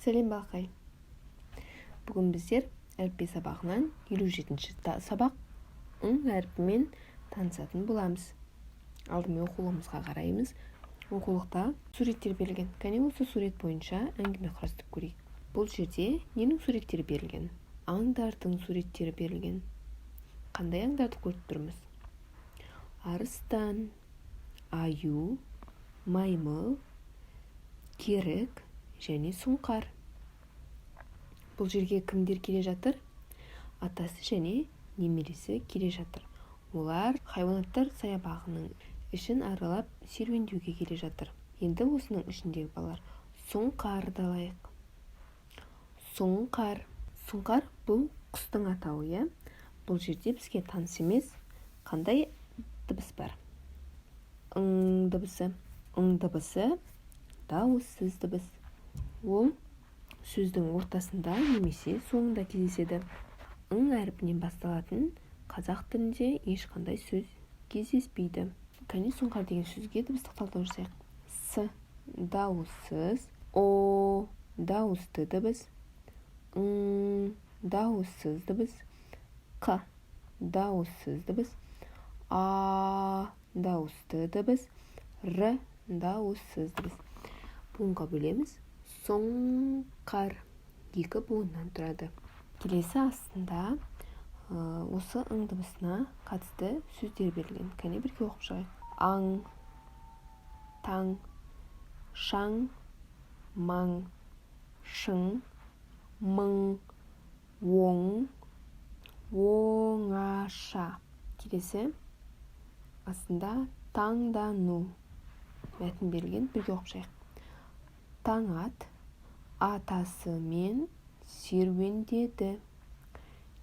Сәлем, балақай! Бүгін біздер әліппе сабағынан 57-ші сабақ, ң әрпімен танысатын боламыз. Алдымен оқулығымызға қараймыз. Оқулықта суреттер берілген. Кәне, осы сурет бойынша әңгіме құрастырып көрейік. Бұл жерде ненің суреттері берілген? Аңдардың суреттері берілген. Қандай аңдарды көріп тұрмыз? Арыстан, аю, маймыл, керік және сұңқар. Бұл жерге кімдер келе жатыр? Атасы және немересі келе жатыр. Олар хайуанаттар саябағының ішін аралап, серуендеуге келе жатыр. Енді осының ішіндегі, балалар, сұңқарды алайық. Сұңқар. Сұңқар — бұл құстың атауы, иә. Бұл жерде бізге таныс емес қандай дыбыс бар? Ң дыбысы. Ң дыбысы — дауыссыз дыбыс. Ол сөздің ортасында немесе соңында кездеседі. Ң әрпінен басталатын қазақ тілінде ешқандай сөз кездеспейді. Кәне, сұңқар деген сөзге дыбыстық талдау жасайық. С дауыссыз, о дауысты дыбыс, ң дауыссыз дыбыс, қ дауыссыз дыбыс, а дауысты дыбыс, р дауыссыз дыбыс. Буынға бөлеміз: сұңқар. Екі буыннан тұрады. Келесі астында осы ң дыбысына қатысты сөздер берілген. Кәне, бірге оқып шығайық: аң, таң, шаң, маң, шың, мың, оң, оңаша. Келесі астында таңдану мәтін берілген. Бірге оқып шығайық. Таңат атасымен серуендеді.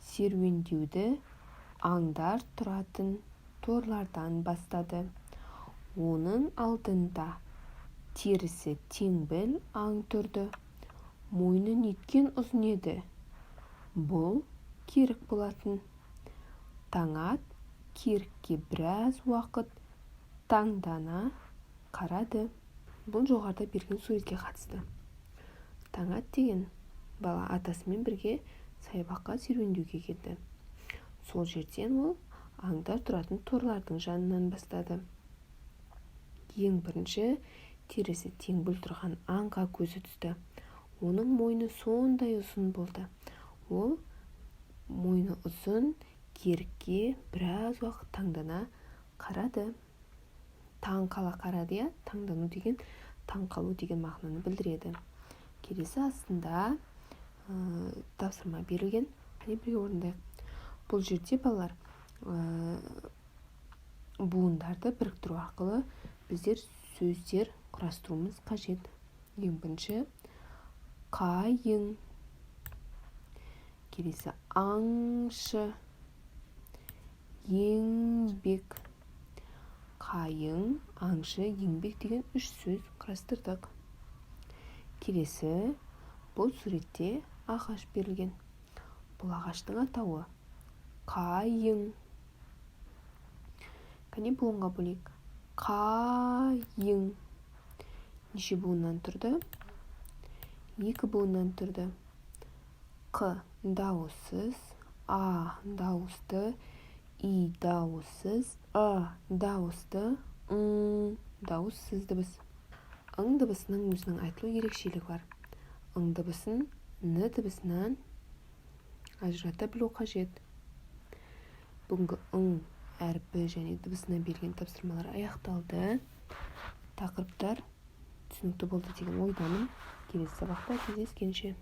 Серуендеуді аңдар тұратын торлардан бастады. Оның алдында терісі теңбіл аң тұрды. Мойны неткен ұзын еді! Бұл керік болатын. Таңат керікке біраз уақыт таңдана қарады. Бұл жоғарыда берілген суретке қатысты. Таңат деген бала атасымен бірге саябаққа серуендеуге келді. Сол жерден ол аңдар тұратын торлардың жанынан бастады. Ең бірінші терісі теңбіл тұрған аңға көзі түсті. Оның мойны сондай ұзын болды. Ол мойны ұзын керікке біраз уақыт таңдана қарады. Таң қала қарады, иә. Таңдану деген таң қалу деген мағынаны білдіреді. Келесі астында тапсырма берілген. Қане, бірге орындайық. Бұл жерде, балалар, буындарды біріктіру арқылы біздер сөздер құрастыруымыз қажет. Ең бірінші қайың, келесі аңшы, еңбек. Қайың, аңшы, еңбек деген үш сөз құрастырдық. Келесі бұл суретте ағаш берілген. Бұл ағаштың атауы қайың. Кәне, буынға бөлейік. Қайың неше буыннан тұрды? Екі буыннан тұрды. Қ дауыссыз, а дауысты, и дауыссыз, ы дауысты, ң дауыссыз дыбыс. Ң дыбысының өзінің айтылу ерекшелігі бар. Ң дыбысын н дыбысынан ажырата білу қажет. Бүгінгі ң әрпі және дыбысына берілген тапсырмалар аяқталды. Тақырыптар түсінікті болды деген ойдамын. Келесі сабақта кездескенше!